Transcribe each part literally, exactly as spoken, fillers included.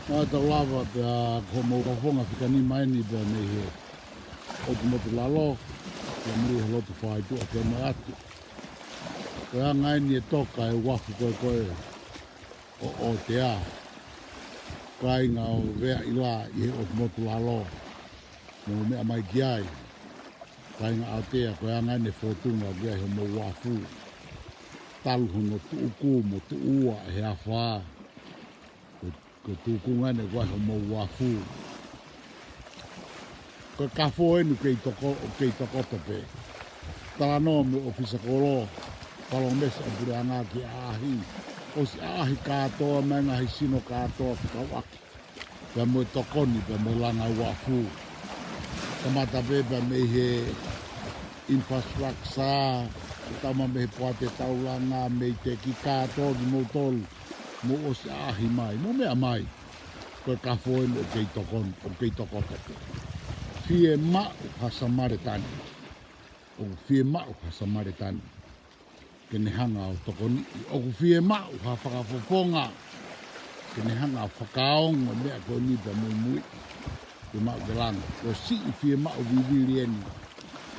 Naʻa tau lava pea ko hoʻomou fakafofonga fika nima eni pea mei he ʻOtu Motu Lalo, pea mei he lotu fai tuʻa ke mai atu. Ko e anga eni e toka e uafu ko ē ko ē ʻo ʻOtea. Kāinga ʻo Veaʻila ʻi he ʻOtu Motu Lalo, mou meʻa mai ki ai. Kāinga ʻOtea, ko e anga eni e fōtunga ki ai hoʻomou uafu. Talu hono tuʻuku mo tuʻu ua ʻe he afā. Ko, ko e tuʻukunga eni ko ē hoʻomou uafu. Ko e kafo eni ʻoku kei toko, ʻoku kei tokoto pē. Talanoa mo e ʻōfisa kolo, palōmesi ʻa e puleʻanga ke ʻaʻahi. ʻOsi ʻaʻahi kātoa mai e ngaahi sino kātoa fekauʻaki pea mo e tokoni pea mo e langa uafu. Kamata pē pea mei he infrastructure, ke tau mai mei he poate taulanga, mei he teki kātoa kimoutolu, mou ʻosi ʻaʻahi mai, mou meʻa mai. Ko e kafo eni ʻoku kei tokon, ʻoku kei tokoto pē. Fiemaʻu ha Samaletani. ʻOku fiemaʻu ha Samaletani ke ne hanga ʻo tokoniʻi. ʻOku fiemaʻu ha fakafofonga ke ne hanga ʻo fakaongo e meʻa ko eni pea muimui ke maʻu ke langa. Ko e siʻi fiemaʻu vivili eni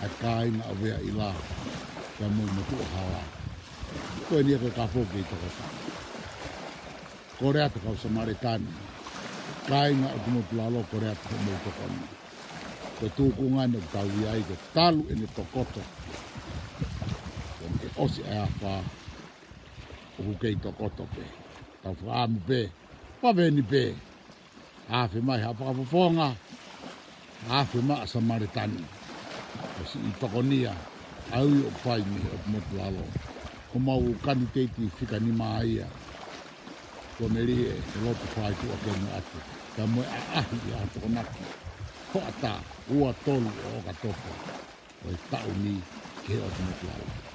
ʻa e kāinga ʻo Veaʻila pea mo e motuʻa hala. Ko eni ia ko e kafo ʻoku kei tokoto. Kole atu kau Samaletani, kāinga ʻOtu Motu Lalo, kole atu hoʻomou tokoni. Ko e tuʻukunga eni ʻoku tau ʻi ai, ko e talu ʻene tokoto, ko ʻene ʻosi ʻa e afā, ʻoku kei tokoto pē. Tau fakaʻamu pē, vave eni pē. Afe mai ha fakafofonga, afe mai ha Samaletani. Ko e siʻi tokonia ʻa e ui ʻoku fai mei he ʻOtu Motu Lalo. Ko homau kanititeiti fika nima ia. Kuo melie e lotu fai tuʻa ke mai atu. Pea mo e ʻaʻahi ʻa e Tokonaki. Hoʻatā ua tolu ʻo ʻOkatopa ʻo e taʻu ni ki he ʻOtu Motu Lalo.